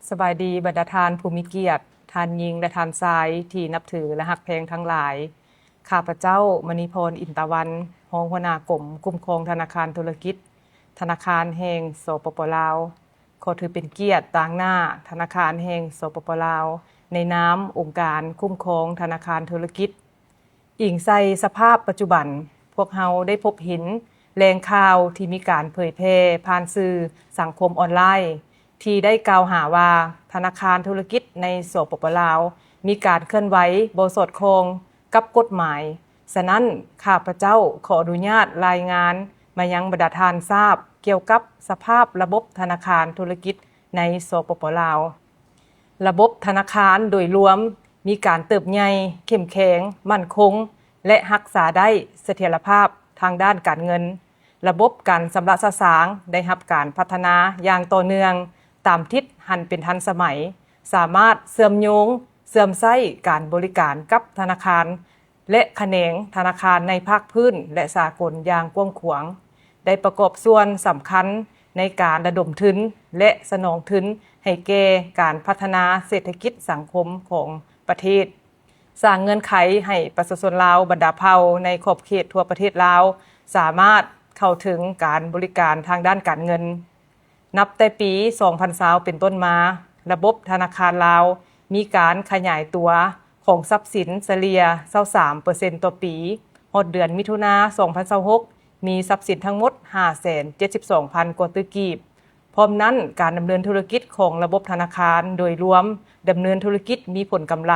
ສະບາຍດີບັນດາທ່ານຜູ້ມີກຽດ, ທ່ານຍິງ ແລະ ທ່ານຊາຍທີ່ນັບຖື ແລະ ຮັກແພງທັງຫຼາຍ. ຂ້າພະເຈົ້າ ມະນີພອນ ອິນຕາວັນ, ຮອງຫົວໜ້າກົມຄຸ້ມຄອງທະນາຄານທຸລະກິດ ທະນາຄານແຫ່ງ ສປປ ລາວ. ຂໍຖືເປັນກຽດຕາງໜ້າທະນາຄານແຫ່ງ ສປປ ລາວ ໃນນາມອົງການຄຸ້ມຄອງທະນາຄານທຸລະກິດ. ອີງໃສ່ສະພາບປັດຈຸບັນ, ພວກເຮົາໄດ້ພົບເຫັນແຫຼ່ງຂ່າວທີ່ມີການເຜີຍແຜ່ຜ່ານສື່ສັງຄົມອອນລາຍ ທີ່ໄດ້ກ່າວຫາວ່າ ທະນາຄານທຸລະກິດໃນ ສປປ ລາວ ມີການເຄື່ອນໄຫວບໍ່ສອດຄ່ອງກັບກົດໝາຍ. ສະນັ້ນ, ຂ້າພະເຈົ້າຂໍອະນຸຍາດລາຍງານມາຍັງບັນດາທ່ານຊາບ ກ່ຽວກັບສະພາບລະບົບທະນາຄານທຸລະກິດໃນ ສປປ ລາວ. ລະບົບທະນາຄານໂດຍລວມມີການເຕີບໃຫຍ່, ເຂັ້ມແຂງ, ໝັ້ນຄົງ ແລະ ຮັກສາໄດ້ສະຖຽນລະພາບທາງດ້ານການເງິນ. ລະບົບການຊຳລະສະສາງໄດ້ຮັບການພັດທະນາຢ່າງຕໍ່ເນື່ອງຕາມທິດຫັນເປັນທັນສະໄໝ, ສາມາດເຊື່ອມໂຍງ, ເຊື່ອມໃຊ້ການບໍລິການກັບທະນາຄານ ແລະ ຂະແໜງທະນາຄານໃນພາກພື້ນ ແລະ ສາກົນຢ່າງກວ້າງຂວາງ, ໄດ້ປະກອບສ່ວນສຳຄັນໃນການລະດົມທຶນ ແລະ ສະໜອງທຶນໃຫ້ແກ່ການພັດທະນາເສດຖະກິດສັງຄົມຂອງປະເທດ, ສ້າງເງື່ອນໄຂໃຫ້ປະຊາຊົນລາວບັນດາເຜົ່າໃນຂອບເຂດທົ່ວປະເທດລາວ ສາມາດເຂົ້າເຖິງການບໍລິການທາງດ້ານການເງິນ. ນັບແຕ່ປີສອງພັນຊາວເປັນຕົ້ນມາ, ລະບົບທະນາຄານລາວມີການຂະຫຍາຍຕົວຂອງຊັບສິນສະເລ່ຍຊາວສາມເປີເຊັນຕໍ່ປີ. ຮອດເດືອນມິຖຸນາສອງພັນຊາວຫົກ ມີຊັບສິນທັງໝົດຫ້າແສນເຈັດສິບສອງພັນກວ່າຕື້ກີບ. ພ້ອມນັ້ນ, ການດຳເນີນທຸລະກິດຂອງລະບົບທະນາຄານໂດຍລວມ ດຳເນີນທຸລະກິດມີຜົນກຳໄລ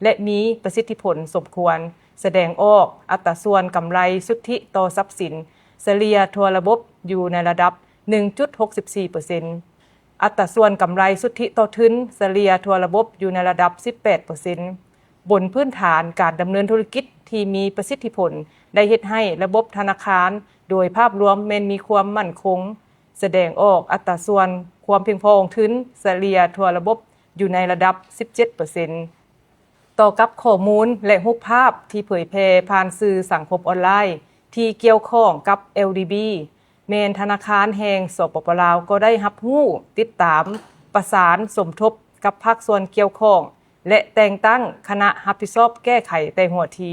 ແລະ ມີປະສິດທິຜົນສົມຄວນ, ສະແດງອອກອັດຕາສ່ວນກຳໄລສຸດທິຕໍ່ຊັບສິນສະເລ່ຍທົ່ວລະບົບຢູ່ໃນລະດັບ ໜຶ່ງຈຸດຫົກສິບສີ່ເປີເຊັນ, ອັດຕາສ່ວນກຳໄລສຸດທິຕໍ່ທຶນສະເລ່ຍທົ່ວລະບົບຢູ່ໃນລະດັບ ສິບແປດເປີເຊັນ. ບົນພື້ນຖານການດຳເນີນທຸລະກິດທີ່ມີປະສິດທິຜົນ ໄດ້ເຮັດໃຫ້ລະບົບທະນາຄານໂດຍພາບລວມແມ່ນມີຄວາມໝັ້ນຄົງ, ສະແດງອອກອັດຕາສ່ວນຄວາມພຽງພໍຂອງທຶນສະເລ່ຍທົ່ວລະບົບຢູ່ໃນລະດັບ ສິບເຈັດເປີເຊັນ. ຕໍ່ກັບຂໍ້ມູນ ແລະ ຮູບພາບທີ່ເຜີຍແຜ່ຜ່ານສື່ສັງຄົມອອນລາຍທີ່ກ່ຽວຂ້ອງກັບ ແອລດີບີ ແມ່ນທະນາຄານແຫ່ງ ສປປ ລາວ ກໍໄດ້ຮັບຮູ້, ຕິດຕາມ, ປະສານສົມທົບກັບພາກສ່ວນກ່ຽວຂ້ອງ ແລະ ແຕ່ງຕັ້ງຄະນະຮັບຜິດຊອບແກ້ໄຂແຕ່ຫົວທີ,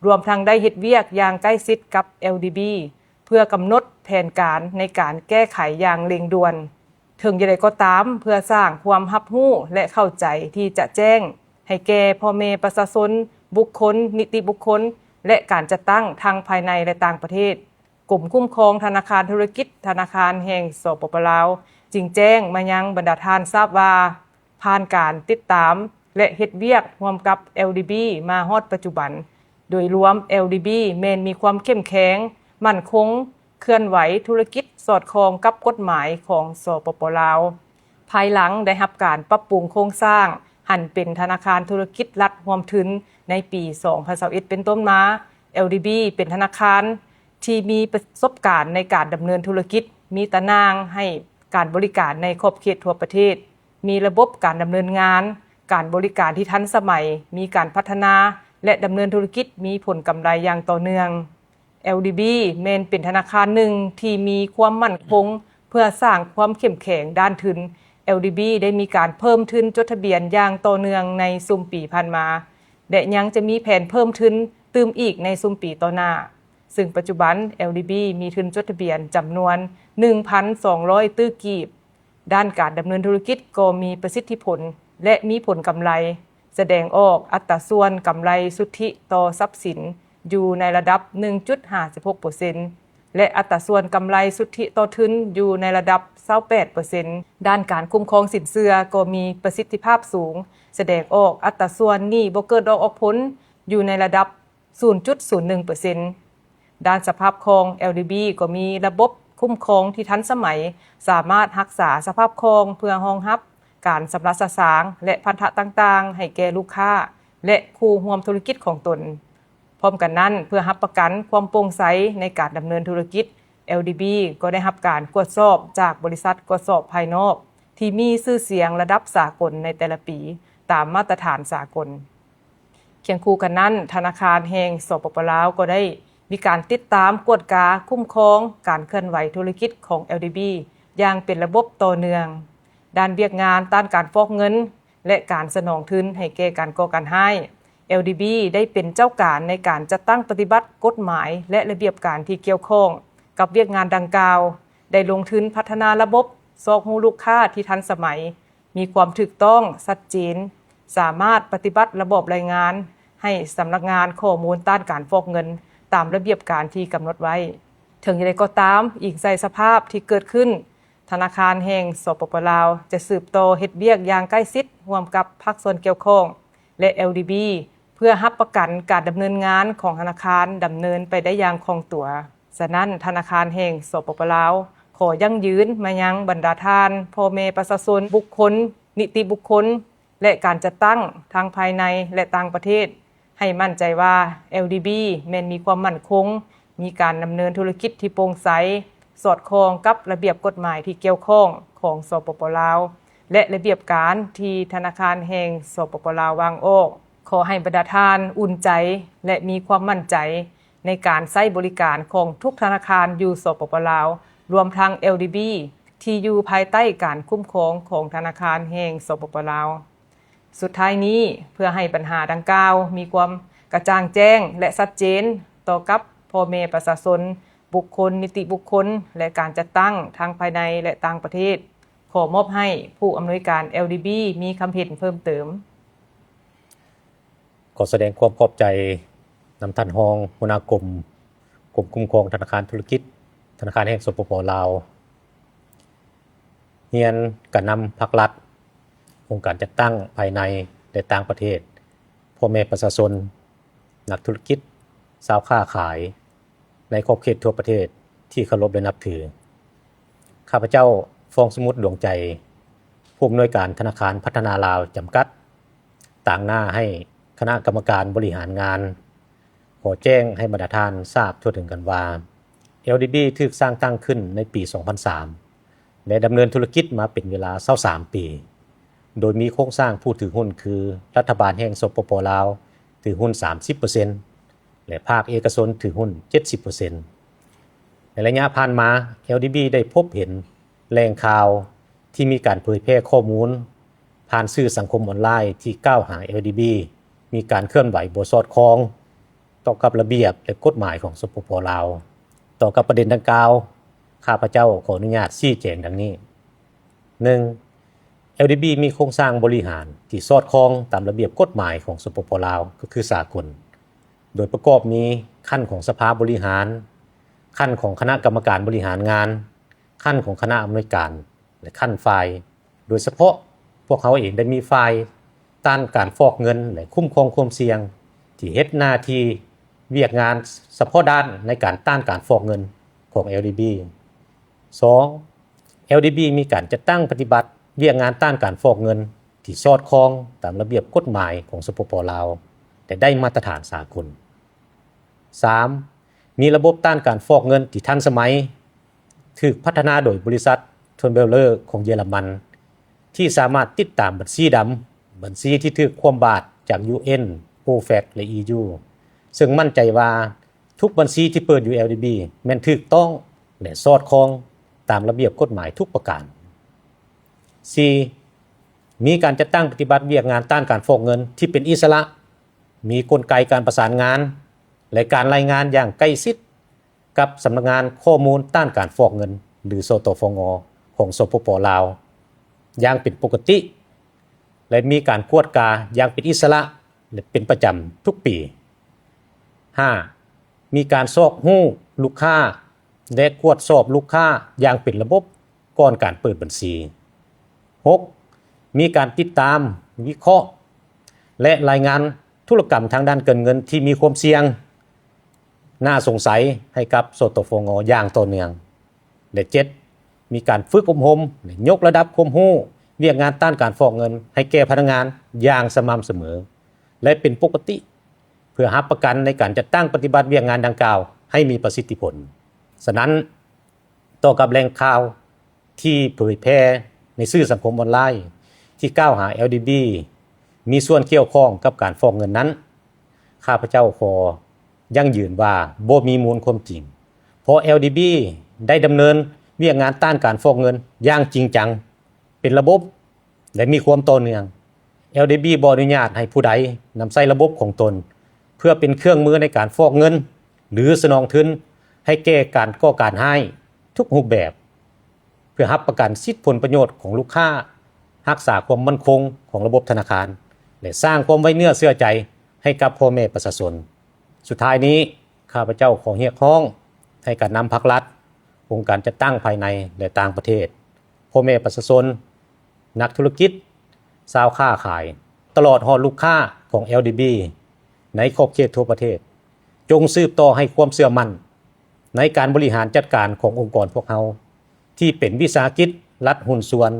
ລວມທັງໄດ້ເຮັດວຽກຢ່າງໃກ້ຊິດກັບ ແອລດີບີ ເພື່ອກຳນົດແຜນການໃນການແກ້ໄຂຢ່າງເລັ່ງດ່ວນ. ເຖິງຢ່າງໃດກໍຕາມ, ເພື່ອສ້າງຄວາມຮັບຮູ້ ແລະ ເຂົ້າໃຈທີ່ຈະແຈ້ງໃຫ້ແກ່ພໍ່ແມ່ປະຊາຊົນ, ບຸກຄົນ, ນິຕິບຸກຄົນ ແລະ ການຈັດຕັ້ງທັງພາຍໃນ ແລະ ຕ່າງປະເທດ, ກົມຄຸ້ມຄອງທະນາຄານທຸລະກິດ ທະນາຄານແຫ່ງ ສປປ ລາວ ຈຶ່ງແຈ້ງມາຍັງບັນດາທ່ານຊາບວ່າ, ຜ່ານການຕິດຕາມ ແລະ ເຮັດວຽກຮ່ວມກັບ ແອລດີບີ ມາຮອດປັດຈຸບັນ, ໂດຍລວມ ແອລດີບີ ແມ່ນມີຄວາມເຂັ້ມແຂງ, ໝັ້ນຄົງ, ເຄື່ອນໄຫວທຸລະກິດສອດຄ່ອງກັບກົດໝາຍຂອງ ສປປ ລາວ. ພາຍຫຼັງໄດ້ຮັບການປັບປຸງໂຄງສ້າງ ຫັນເປັນທະນາຄານທຸລະກິດລັດຮ່ວມທຶນໃນປີສອງພັນຊາວເອັດເປັນຕົ້ນມາ, ແອລດີບີ ເປັນທະນາຄານທີ່ມີປະສົບການໃນການດຳເນີນທຸລະກິດ, ມີຕາໜ່າງໃຫ້ການບໍລິການໃນຂອບເຂດທົ່ວປະເທດ, ມີລະບົບການດຳເນີນງານ, ການບໍລິການທີ່ທັນສະໄໝ, ມີການພັດທະນາ ແລະ ດຳເນີນທຸລະກິດມີຜົນກຳໄລຢ່າງຕໍ່ເນື່ອງ. ແອລດີບີ ແມ່ນເປັນທະນາຄານໜຶ່ງທີ່ມີຄວາມໝັ້ນຄົງ ເພື່ອສ້າງຄວາມເຂັ້ມແຂງດ້ານທຶນ, ແອລດີບີ ໄດ້ມີການເພີ່ມທຶນຈົດທະບຽນຢ່າງຕໍ່ເນື່ອງໃນຊຸມປີຜ່ານມາ ແລະ ຍັງຈະມີແຜນເພີ່ມທຶນຕື່ມອີກໃນຊຸມປີຕໍ່ໜ້າ, ເຊິ່ງປັດຈຸບັນ ແອລດີບີ ມີທຶນຈົດທະບຽນຈຳນວນ ໜຶ່ງພັນສອງຮ້ອຍຕື້ກີບ. ດ້ານການດຳເນີນທຸລະກິດກໍມີປະສິດທິຜົນ ແລະ ມີຜົນກຳໄລ, ສະແດງອອກອັດຕາສ່ວນກຳໄລສຸດທິຕໍ່ຊັບສິນຢູ່ໃນລະດັບ ໜຶ່ງຈຸດຫ້າສິບຫົກເປີເຊັນ ແລະ ອັດຕາສ່ວນກຳໄລສຸດທິຕໍ່ທຶນຢູ່ໃນລະດັບ ຊາວແປດເປີເຊັນ. ດ້ານການຄຸ້ມຄອງສິນເຊື່ອກໍມີປະສິດທິພາບສູງ, ສະແດງອອກອັດຕາສ່ວນໜີ້ບໍ່ເກີດດອກອອກຜົນຢູ່ໃນລະດັບ ສູນຈຸດສູນໜຶ່ງເປີເຊັນ. ດ້ານສະພາບຄ່ອງ ແອລດີບີ ກໍມີລະບົບຄຸ້ມຄອງທີ່ທັນສະໄໝ, ສາມາດຮັກສາສະພາບຄ່ອງເພື່ອຮອງຮັບການຊຳລະສະສາງ ແລະ ພັນທະຕ່າງໆໃຫ້ແກ່ລູກຄ້າ ແລະ ຄູ່ຮ່ວມທຸລະກິດຂອງຕົນ. ພ້ອມກັນນັ້ນ, ເພື່ອຮັບປະກັນຄວາມໂປ່ງໃສໃນການດຳເນີນທຸລະກິດ, ແອລດີບີ ກໍໄດ້ຮັບການກວດສອບຈາກບໍລິສັດກວດສອບພາຍນອກ ທີ່ມີຊື່ສຽງລະດັບສາກົນໃນແຕ່ລະປີ ຕາມມາດຕະຖານສາກົນ. ຄຽງຄູ່ກັນນັ້ນ, ທະນາຄານແຫ່ງ ສປປ ລາວ ກໍໄດ້ມີການຕິດຕາມ, ກວດກາ, ຄຸ້ມຄອງການເຄື່ອນໄຫວທຸລະກິດຂອງ ແອລດີບີ ຢ່າງເປັນລະບົບຕໍ່ເນື່ອງ. ດ້ານວຽກງານຕ້ານການຟອກເງິນ ແລະ ການສະໜອງທຶນໃຫ້ແກ່ການກໍ່ການຮ້າຍ, ແອລດີບີ ໄດ້ເປັນເຈົ້າການໃນການຈັດຕັ້ງປະຕິບັດກົດໝາຍ ແລະ ລະບຽບການທີ່ກ່ຽວຂ້ອງກັບວຽກງານດັ່ງກ່າວ, ໄດ້ລົງທຶນພັດທະນາລະບົບຊອກຮູ້ລູກຄ້າທີ່ທັນສະໄໝ, ມີຄວາມຖືກຕ້ອງ, ຊັດເຈນ, ສາມາດປະຕິບັດລະບອບລາຍງານໃຫ້ສຳນັກງານຂໍ້ມູນຕ້ານການຟອກເງິນຕາມລະບຽບການທີ່ກຳນົດໄວ້. ເຖິງຢ່າງໃດກໍຕາມ, ອີງໃສ່ສະພາບທີ່ເກີດຂຶ້ນ, ທະນາຄານແຫ່ງ ສປປ ລາວ ຈະສືບຕໍ່ເຮັດວຽກຢ່າງໃກ້ຊິດຮ່ວມກັບພາກສ່ວນກ່ຽວຂ້ອງ ແລະ ແອລດີບີ ເພື່ອຮັບປະກັນການດຳເນີນງານຂອງທະນາຄານດຳເນີນໄປໄດ້ຢ່າງຄ່ອງຕົວ. ສະນັ້ນ, ທະນາຄານແຫ່ງ ສປປ ລາວ ຂໍຢັ້ງຢືນມາຍັງບັນດາທ່ານ ພໍ່ແມ່ປະຊາຊົນ, ບຸກຄົນ, ນິຕິບຸກຄົນ ແລະ ການຈັດຕັ້ງທັງພາຍໃນ ແລະ ຕ່າງປະເທດ ໃຫ້ໝັ້ນໃຈວ່າ ແອລດີບີ ແມ່ນມີຄວາມໝັ້ນຄົງ, ມີການດຳເນີນທຸລະກິດທີ່ໂປ່ງໃສ, ສອດຄ່ອງກັບລະບຽບກົດໝາຍທີ່ກ່ຽວຂ້ອງຂອງ ສປປ ລາວ ແລະ ລະບຽບການທີ່ທະນາຄານແຫ່ງ ສປປ ລາວ ວາງອອກ. ຂໍໃຫ້ບັນດາທ່ານອຸ່ນໃຈ ແລະ ມີຄວາມໝັ້ນໃຈ ໃນການໃຊ້ບໍລິການຂອງທຸກທະນາຄານຢູ່ ສປປ ລາວ ລວມທັງ ແອລດີບີ ທີ່ຢູ່ພາຍໃຕ້ການຄຸ້ມຄອງຂອງທະນາຄານແຫ່ງ ສປປ ລາວ. ສຸດທ້າຍນີ້, ເພື່ອໃຫ້ບັນຫາດັ່ງກ່າວມີຄວາມກະຈ່າງແຈ້ງ ແລະ ຊັດເຈນຕໍ່ກັບພໍ່ແມ່ປະຊາຊົນ, ບຸກຄົນ, ນິຕິບຸກຄົນ ແລະ ການຈັດຕັ້ງທັງພາຍໃນ ແລະ ຕ່າງປະເທດ, ຂໍມອບໃຫ້ຜູ້ອຳນວຍການ ແອລດີບີ ມີຄຳເຫັນເພີ່ມເຕີມ. ຂໍສະແດງຄວາມຂອບໃຈນຳທ່ານຮອງຫົວໜ້າກົມ, ກົມຄຸ້ມຄອງທະນາຄານທຸລະກິດ ທະນາຄານແຫ່ງ ສປປ ລາວ, ຮຽນການນຳພາກລັດ, ອົງການຈັດຕັ້ງພາຍໃນ ແລະ ຕ່າງປະເທດ, ພໍ່ແມ່ປະຊາຊົນ, ນັກທຸລະກິດ, ຊາວຄ້າຂາຍ ໃນຂອບເຂດທົ່ວປະເທດທີ່ເຄົາລົບ ແລະ ນັບຖື. ຂ້າພະເຈົ້າ ຟອງສະໝຸດ ດວງໃຈ, ຜູ້ອຳນວຍການທະນາຄານພັດທະນາລາວ ຈຳກັດ, ຕາງໜ້າໃຫ້ຄະນະກຳມະການບໍລິຫານງານ ຂໍແຈ້ງໃຫ້ບັນດາທ່ານຊາບທົ່ວເຖິງກັນວ່າ ແອລດີບີ ຖືກສ້າງຕັ້ງຂຶ້ນໃນປີສອງພັນສາມ ແລະ ດຳເນີນທຸລະກິດມາເປັນເວລາຊາວສາມປີ, ໂດຍມີໂຄງສ້າງຜູ້ຖືຫຸ້ນຄື ລັດຖະບານແຫ່ງ ສປປ ລາວ ຖືຫຸ້ນສາມສິບເປີເຊັນ ແລະ ພາກເອກະຊົນຖືຫຸ້ນເຈັດສິບເປີເຊັນ. ໃນໄລຍະຜ່ານມາ, ແອລດີບີ ໄດ້ພົບເຫັນແຫຼ່ງຂ່າວທີ່ມີການເຜີຍແຜ່ຂໍ້ມູນຜ່ານສື່ສັງຄົມອອນລາຍທີ່ກ່າວຫາ ແອລດີບີ ມີການເຄື່ອນໄຫວບໍ່ສອດຄ່ອງຕໍ່ກັບລະບຽບ ແລະ ກົດໝາຍຂອງ ສປປ ລາວ. ຕໍ່ກັບປະເດັນດັ່ງກ່າວ, ຂ້າພະເຈົ້າຂໍອະນຸຍາດຊີ້ແຈງດັ່ງນີ້. ໜຶ່ງ, ແອລດີບີ ມີໂຄງສ້າງບໍລິຫານທີ່ສອດຄ່ອງຕາມລະບຽບກົດໝາຍຂອງ ສປປ ລາວ ກໍຄືສາກົນ, ໂດຍປະກອບມີຂັ້ນຂອງສະພາບໍລິຫານ, ຂັ້ນຂອງຄະນະກຳມະການບໍລິຫານງານ, ຂັ້ນຂອງຄະນະອຳນວຍການ ແລະ ຂັ້ນຝ່າຍ. ໂດຍສະເພາະ, ພວກເຮົາເອງໄດ້ມີຝ່າຍຕ້ານການຟອກເງິນ ແລະ ຄຸ້ມຄອງຄວາມສ່ຽງ ທີ່ເຮັດໜ້າທີ່ວຽກງານສະເພາະດ້ານໃນການຕ້ານການຟອກເງິນຂອງ ແອລດີບີ. ສອງ, ແອລດີບີ ມີການຈັດຕັ້ງປະຕິບັດວຽກງານຕ້ານການຟອກເງິນທີ່ສອດຄ່ອງຕາມລະບຽບກົດໝາຍຂອງ ສປປ ລາວ ແລະ ໄດ້ມາດຕະຖານສາກົນ. ສາມ, ມີລະບົບຕ້ານການຟອກເງິນທີ່ທັນສະໄໝ, ຖືກພັດທະນາໂດຍບໍລິສັດ Tonbeller ຂອງເຢຍລະມັນ ທີ່ສາມາດຕິດຕາມບັນຊີດຳ, ບັນຊີທີ່ຖືກຄວ່ຳບາດຈາກ ຢູເອັນ, ໂອແຟັກ ແລະ ອີຢູ ເຊິ່ງໝັ້ນໃຈວ່າ ທຸກບັນຊີທີ່ເປີດຢູ່ ແອລດີບີ ແມ່ນຖືກຕ້ອງ ແລະ ສອດຄ່ອງຕາມລະບຽບກົດໝາຍທຸກປະການ. ສີ່, ມີການຈັດຕັ້ງປະຕິບັດວຽກງານຕ້ານການຟອກເງິນທີ່ເປັນອິດສະຫຼະ, ມີກົນໄກການປະສານງານ ແລະ ການລາຍງານຢ່າງໃກ້ຊິດກັບສຳນັກງານຂໍ້ມູນຕ້ານການຟອກເງິນ ຫຼື ສຕຟງ ຂອງ ສປປ ລາວ ຢ່າງເປັນປົກກະຕິ ແລະ ມີການກວດກາຢ່າງເປັນອິດສະຫຼະ ແລະ ເປັນປະຈຳທຸກປີ. ຫ້າ, ມີການຊອກຮູ້ລູກຄ້າ ແລະ ກວດສອບລູກຄ້າຢ່າງເປັນລະບົບກ່ອນການເປີດບັນຊີ. ຫົກ, ມີການຕິດຕາມ, ວິເຄາະ ແລະ ລາຍງານທຸລະກຳທາງດ້ານການເງິນທີ່ມີຄວາມສ່ຽງ ໜ້າສົງໄສໃຫ້ກັບ ສຕຟງ ຢ່າງຕໍ່ເນື່ອງ. ແລະ ເຈັດ, ມີການຝຶກອົບຮົມ ແລະ ຍົກລະດັບຄວາມຮູ້ວຽກງານຕ້ານການຟອກເງິນໃຫ້ແກ່ພະນັກງານຢ່າງສະໝ່ຳສະເໝີ ແລະ ເປັນປົກກະຕິ ເພື່ອຮັບປະກັນໃນການຈັດຕັ້ງປະຕິບັດວຽກງານດັ່ງກ່າວໃຫ້ມີປະສິດທິຜົນ. ສະນັ້ນ, ຕໍ່ກັບແຫຼ່ງຂ່າວທີ່ເຜີຍແຜ່ໃນສື່ສັງຄົມອອນລາຍທີ່ກ່າວຫາ ແອລດີບີ ມີສ່ວນກ່ຽວຂ້ອງກັບການຟອກເງິນນັ້ນ, ຂ້າພະເຈົ້າຂໍຢັ້ງຢືນວ່າບໍ່ມີມູນຄວາມຈິງ, ເພາະ ແອລດີບີ ໄດ້ດຳເນີນວຽກງານຕ້ານການຟອກເງິນຢ່າງຈິງຈັງ ເປັນລະບົບ ແລະ ມີຄວາມຕໍ່ເນື່ອງ. ແອລດີບີ ບໍ່ອະນຸຍາດໃຫ້ຜູ້ໃດນຳໃຊ້ລະບົບຂອງຕົນ ເພື່ອເປັນເຄື່ອງມືໃນການຟອກເງິນ ຫຼື ສະໜອງທຶນໃຫ້ແກ່ການກໍ່ການຮ້າຍທຸກຮູບແບບ ເພື່ອຮັບປະກັນສິດຜົນປະໂຫຍດຂອງລູກຄ້າ, ຮັກສາຄວາມໝັ້ນຄົງຂອງລະບົບທະນາຄານ ແລະ ສ້າງຄວາມໄວ້ເນື້ອເຊື່ອໃຈໃຫ້ກັບພໍ່ແມ່ປະຊາຊົນ. ສຸດທ້າຍນີ້, ຂ້າພະເຈົ້າຂໍຮຽກຮ້ອງໃຫ້ການນຳພັກລັດ, ອົງການຈັດຕັ້ງພາຍໃນ ແລະ ຕ່າງປະເທດ, ພໍ່ແມ່ປະຊາຊົນ, ນັກທຸລະກິດ, ຊາວຄ້າຂາຍ, ຕະຫຼອດຮອດລູກຄ້າຂອງ ແອລດີບີ ໃນຂອບເຂດທົ່ວປະເທດ, ຈົ່ງສືບຕໍ່ໃຫ້ຄວາມເຊື່ອໝັ້ນໃນການບໍລິຫານຈັດການຂອງອົງກອນພວກເຮົາ ທີ່ເປັນວິສາຫະກິດລັດຫຸ້ນສ່ວນ,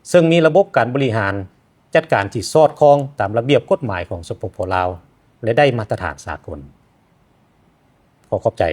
ເຊິ່ງມີລະບົບການບໍລິຫານ ຈັດການທີ່ສອດຄ່ອງຕາມລະບຽບກົດໝາຍຂອງ ສປປ ລາວ ແລະ ໄດ້ມາດຕະຖານສາກົນ. ຂໍຂອບໃຈ.